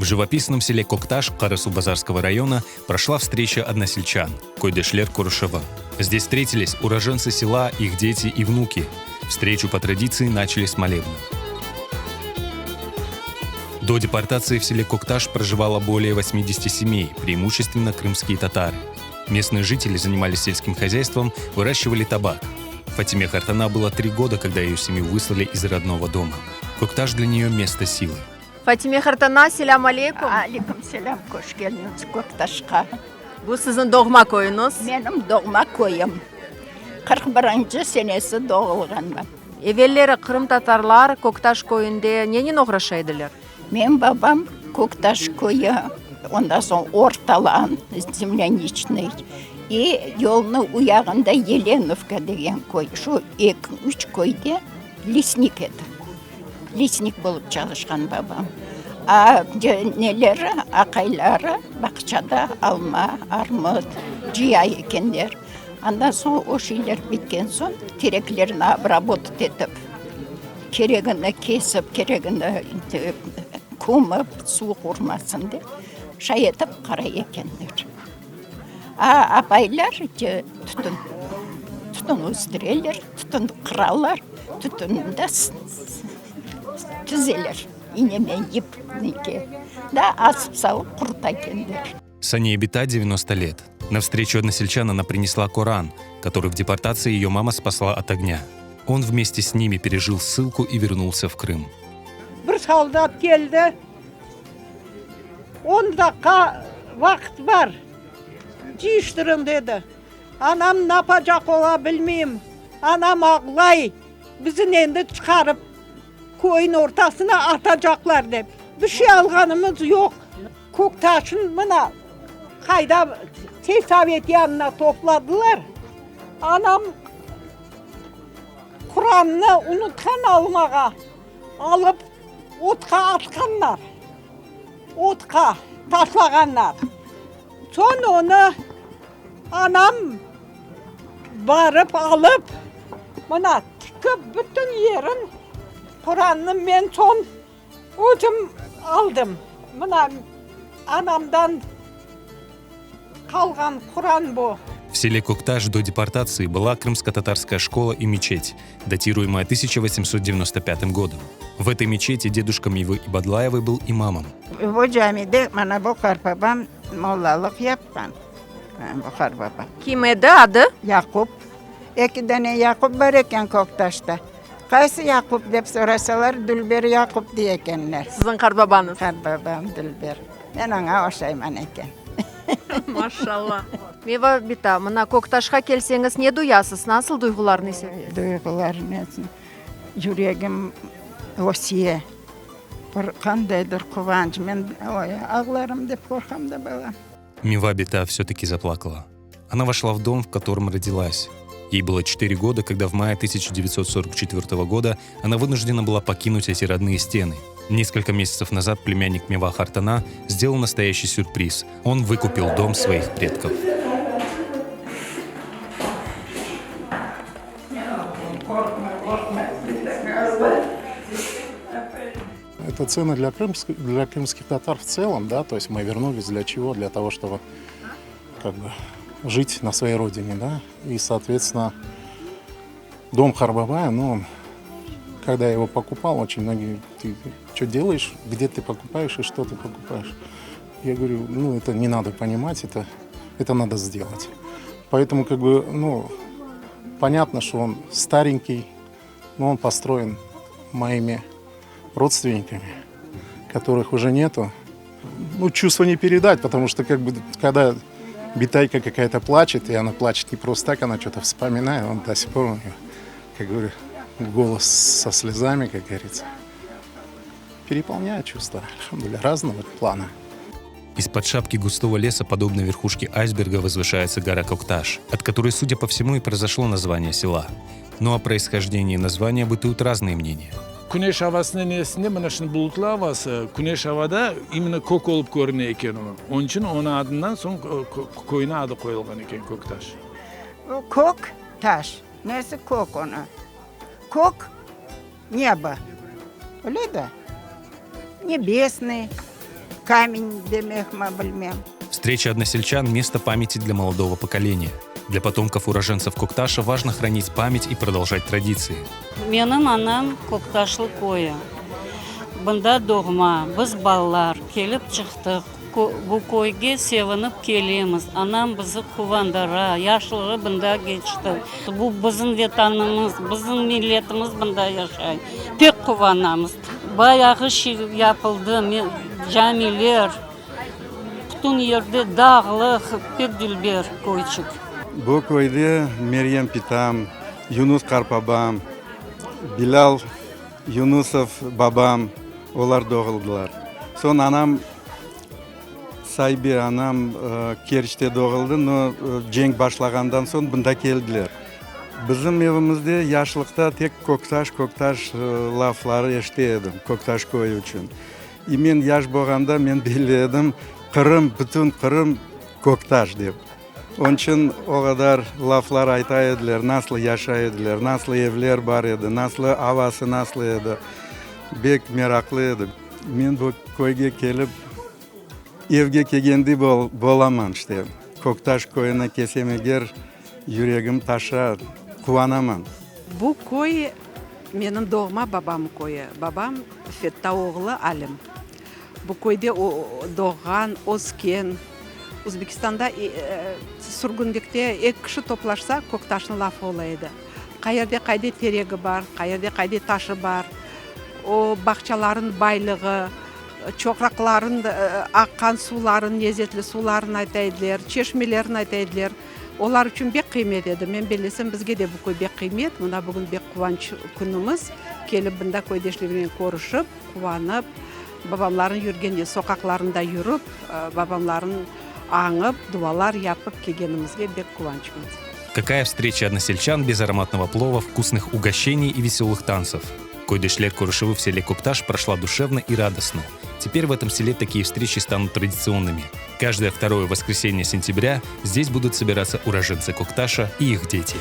В живописном селе Кокташ Карасубазарского района прошла встреча односельчан Койдешлер Курушева. Здесь встретились уроженцы села, их дети и внуки. Встречу по традиции начали с молебна. До депортации в селе Кокташ проживало более 80 семей, преимущественно крымские татары. Местные жители занимались сельским хозяйством, выращивали табак. Фатиме Хартана было три года, когда ее семью выслали из родного дома. Кокташ для нее место силы. Fatime qartana, selâm aleyküm. Aleyküm selâm, hoş keldiñiz Köktaşqa. Bu siziñ doğma köyüñiz? Menim doğma köyüm. 41-nci senesi doğulğanman. Evelleri qırımtatarlar Köktaş köyünde nenen oğraşa ediler? Menim babam Köktaş köyü, ondan soñ Ortalan, Zemlâniçnıy, i yolnıñ u yağında Yelenovka degen köy, şu eki, üç köyde lesnik edi. Lesnik bolıp çalışqan babam. A neleri, aqayları bağçada alma, armut cıya ekenler. Andan soñ o şeyler bitken soñ tereklerni obrabotat etip, keregini kesip, keregini kömip, suvuq urmasın dep, şay etip qaray ekenler. A apaylar tütün, tütün östüreler, tütün qıralar, tütünni de tüzeler inemen, yipnike da asıp salıp quruta ekenler. Saniye bita 90 лет. На встречу односельчан она принесла Коран, который в депортации ее мама спасла от огня. Он вместе с ними пережил ссылку и вернулся в Крым. Bir soldat keldi, on daqqa vaqıt bar, cıyıştırıñ dedi. Anam napacaq ola bilmeyim, anam ağlay, bizni endi çıqarıp köyniñ ortasına atacaqlar dep. Bir şey alğanımız yoq. Kök taşın mına qayda selsovet yanına topladılar. Anam Qurannı unutqan almağa, alıp otqa atqanlar, otqa taşlağanlar. Soñ onı anam barıp alıp, mına tikip bütün yerin Qurannı men soñ Özüm aldım. Mına, anamdan qalğan Quran bu. В селе Кокташ до депортации была крымско-татарская школа и мечеть, датируемая 1895 годом. В этой мечети дедушка Мивы Ибадлаевой был имамом. Bu camide mana bu qartbabam mollalıq yapqan. Bu qartbabam. Kim edi adı? Yaqup. Eki dane Yaqup bar eken Köktaşta. Qaysı Yaqup dep sorasalar, Dülber Yaqup dey ekenler. Siziñ qartbabañız? Qartbabam Dülber. Men oña oşayman eken. Maşallah. Meva bita, mına Köktaşqa kelseñiz ne duyasız, nasıl duyğularnı is etesiz? Duyğular nesin, yüregim öse, bir qandaydır quvanç, men oy, ağlarım dep qorqam da, balam. Мева бита все-таки заплакала. Она вошла в дом, в котором родилась. Ей было 4 года, когда в мае 1944 года она вынуждена была покинуть эти родные стены. Несколько месяцев назад племянник Мева Хартана сделал настоящий сюрприз. Он выкупил дом своих предков. Это цены для, крымск, для крымских татар в целом, да, то есть мы вернулись для чего? Для того, чтобы как бы жить на своей родине, да, и, соответственно, дом Харбабая, ну, он, когда я его покупал, очень многие, ты что делаешь, где ты покупаешь и что ты покупаешь? Я говорю, ну, это не надо понимать, это, это надо сделать. Поэтому, как бы, ну, понятно, что он старенький, но он построен моими родственниками, которых уже нету. Ну, чувства не передать, потому что, как бы, когда битайка какая-то плачет, и она плачет не просто так, она что-то вспоминает, он до сих пор у нее, как говорю, голос со слезами, как говорится, переполняет чувства, альхамдулилля, разного плана. Из-под шапки густого леса, подобно верхушке айсберга, возвышается гора Кокташ, от которой, судя по всему, и произошло название села. Но о происхождении названия бытуют разные мнения. Küneş avasınen nesinde, mına şimdi bulutlı avası, küneş avada imенно kök olıp körüne eken o. Onıñ içün onıñ adından soñ köyniñ adı qoyulğan eken, Köktaş. O kök taş. Nesi kök onı? Kök, nebo. Öyle de? Nebesnıy. Kamen demekmi, bilmem. Встреча односельчан – место памяти для молодого поколения. Для потомков уроженцев Кокташа важно хранить память и продолжать традиции. Menim anam Köktaşlı köyü. Bunda doğma, biz balalar kelip çıqtıq. Bu köyge sevinip kelemiz. Anam bizi quvandıra, yaşlığı bunda keçti. Bu bizim Vetanımız, bizim milletimiz bunda yaşay. Pek quvanamız. Bayağı şey yapıldı, camiler, bütün yerde dağlıq, pek dülber köyçik. Bu köyde Meryem pitam, Yunus qartbabam, Bilâl Yunusov babam, olar doğuldılar. Soñ anam, Saybe anam Kerçte doğuldı, no cenk başlağandan soñ bunda keldiler. Bizim evimizde yaşlıqta tek Köktaş, Köktaş lafları eşite edim, Köktaş köyü içün. İ men yaş bolğanda men belley edim, Qırım, bütün Qırım Köktaş dep. Onıñ içün o qadar laflar ayta ediler, nasıl yaşay ediler, nasıl evler bar edi, nasıl avası nasıl edi. Bek meraqlı edi. Men bu köyge kelip, evge kelgendey bolaman işte. Köktaş köyüne kelsem eger, yüregim taşa, quvanaman. Bu köy menim doğma babam köyü. Babam Fetta oğlu Alim. Bu köyde doğğan, ösken. Özbekistanda sürgünlikte eki kişi toplaşsa, Köktaşnıñ lafı ola edi. Qayerde qayday teregi bar, qayerde qayday taşı bar, o bağçalarnıñ baylığı, çoqraqlarnıñ aqqan suvlarınıñ, lezetli suvlarını ayta ediler, çeşmelerni ayta ediler. Olar içün bek qıymet edi. Men bellesem, bizge de bu köy bek qıymet. Mına bugün bek quvanç künümiz. Kelip bunda köydeşlernen körüşip, quvanıp, babamlarnıñ yürgen soqaqlarında yürip, babamlarnı añıp, dualar yapıp kelgenimizge bek quvançmız. Какая встреча односельчан без ароматного плова, вкусных угощений и веселых танцев? Köydeşler körüşüvi в селе Кокташ прошла душевно и радостно. Теперь в этом селе такие встречи станут традиционными. Каждое второе воскресенье сентября здесь будут собираться уроженцы Кокташа и их дети.